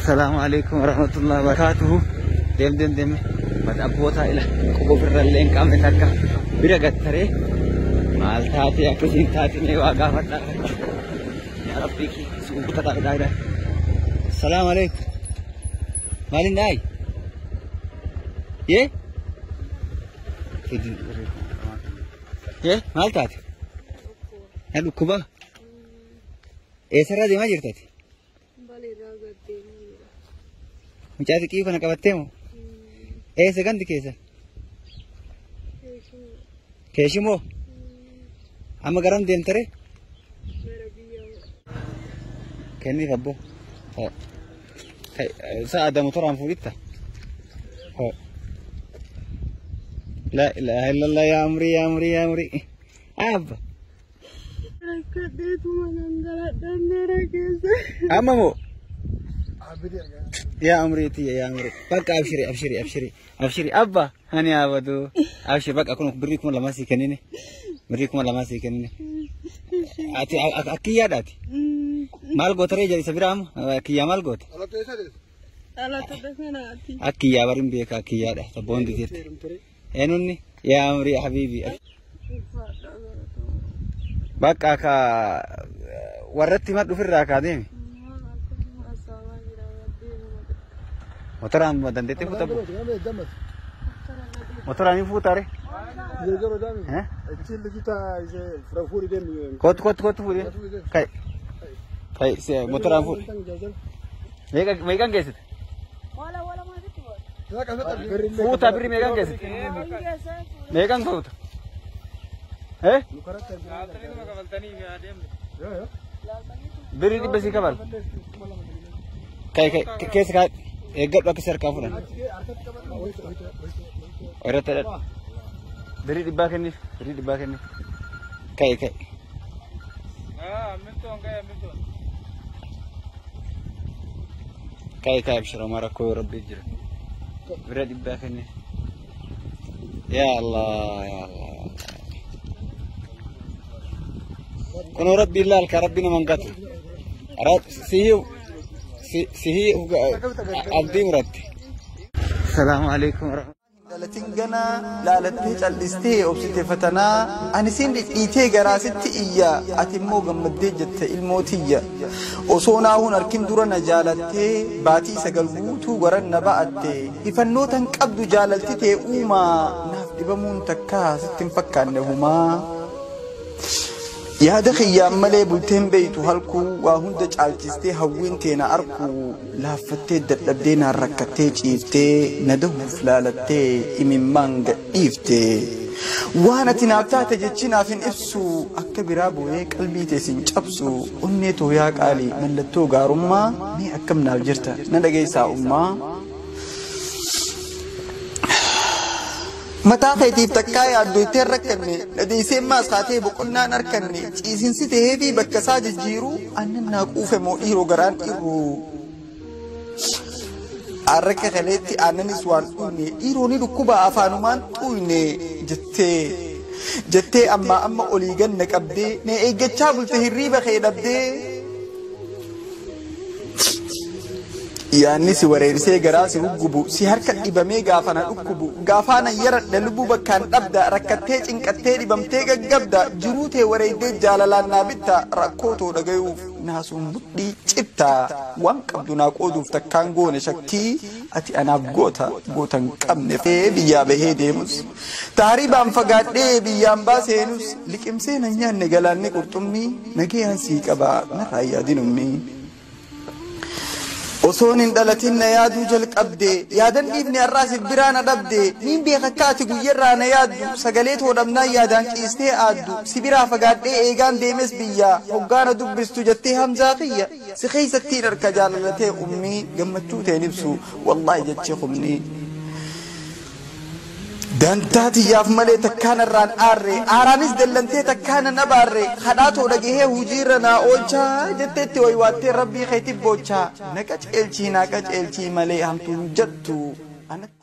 Salaamu alaikum warahmatullahi wabarakatuhu. Deem deem deem. Mata abbootaa ila quba ofirrallee hin qabne takka bira gattaree maal taatee akkasiin taate mee waa gaafadhaa. Yaa Rabbii kee suuta taa'ee. Salaamu alaikum. Maaliin dhaayi? Yee? Yee maal taate? Na dhukkuba? Eessarraa deemaa jirtati? Mucaa xiqqii kana qabattee moo? Eessa gandi keessa? Keeshimoo? Amma garam deemtare? Kenniif abboo. Sa'a adamu toraan fuudhitta? La ilaha illallah yaa umrii yaa umrii yaa umrii. Abba. Amma moo? Yaa umrii tiyya yaa umrii. Bakka abshiri abshiri abshiri abshiri abba hani abadu abshiri bakka kun birrii 2000 sii kennine birrii 2000 sii kennine. Ati akkiyyaadhaati. Maal gootaree jedhi isa biraa amma akiyyaa maal goote? Akiyyaa barin beeka akiyyaadha sabboon diteetti. Eenyunni yaa umrii habiibi. Bakka ka warratti himadhu ofirraa kaa deemi. Motoraan dandeettee fuuta bu? Motoraan hin fuutaare? Kootu kootu kootu fuudhee. Kai. Kai motoraan fuudhe. Meeqan geessite? Fuuta birri meeqan geessite? Meeqan fuuta? Birri 100 sii kafal. Kai kai keessa kaa eeggadhu akka harkaa fuudhan. Irratti hidhadhu. Birrii 100 kenniif birrii 100 kenniif. Kai kai. Kai kai abshira homaa rakkoo yoo rabbii jira. Birrii 100 kenniif. Yaa Allah yaa Allah. Kunoo rabbi ilaalka rabbi nama hin gatu. Sihii abdii muratti. Salaamu alaikum warahmatullahi. Dhalatin ganaa laalattee callistee obsite fatanaa ani siin dhidhiitee garaa sitti iyya ati immoo gammaddee jette ilmoo tiyya osoo naahuun harkin dura na jaalattee baatii 9 guutuu garan na ba'atte ifannootan qabdu jaalalti tee uumaa naaf dhibamuun takkaa sitti hin fakkaanne humaa. Yaada kiyyaan malee bulteen beeytu halkuu waa hunda caalchistee hawwiin teena arkuu laaffattee dadhabdee naan rakkattee ciiftee na dahuuf laalattee imimmaan gadhiiftee waan ati naaf taate jechi naaf hin ibsu akka biraa booyee qalbii tee sin cabsu onnee too yaa qaalii mallattoo gaarummaa mee akkam naaf jirta na dhageessaa ummaa. Mataa keetiif takkaa yaaddu ittiin rakkanne dhadeessee maas haatee boqonnaan harkanne ciisinsi tahee fi bakka isaa jijjiiru aannan naa quufe moo dhiiroo garaan dhiiru. Arrakka kaleetti aannanis waan dhuyne dhiiroo ni dhukkuba afaanumaan xuyne jettee jettee ammaa amma olii ganna qabdee na eeggachaa bulte hirriiba kee dhabdee. Yaanni si wareersee garaa si huggubu si harka dhibamee gaafa na dhukkubu gaafaa na yaradha lubbuu bakkaan dhabda rakkattee cinqattee dhibamtee gaggabda jiruu tee wareeddee jaalalaan naa bitta rakkoo too dhagayuuf naasuun mudhii citta waan qabdu naa qooduuf takkaan goone shakkii ati anaaf goota goota hin qabne fee biyyaa bahee deemus taaribaan fagaadhee biyyaan baaseenus liqimsee na nyaanne galaanni qurxummii nagayaan sii qaba narraa yaadin ummii. Osoon hin dhalatin na yaaduu jalqabde yaadan dhiifne har'aa si biraa na dhabde niin beeka akka ati guyyarraa na yaaddu sagalee too dhabnaan yaadaan ciistee aaddu si biraa fagaadhee eegaan deemes biyya hoggaana dubbistu jettee Hamzaa kiyya si keessattiin harka jaalalatee ummii gammachuu teen ibsu wallaahi jechee humni. Dantaa tiyyaaf malee takkaan irraan aarre aaraanis dallantee takkaan na abaarre kadhaa too dhagahee hojiirra naa oolchaa jetteetti waywaattee rabbii keetiif boochaa na qaceelchii naa qaceelchii malee hamtuun jettu anatti.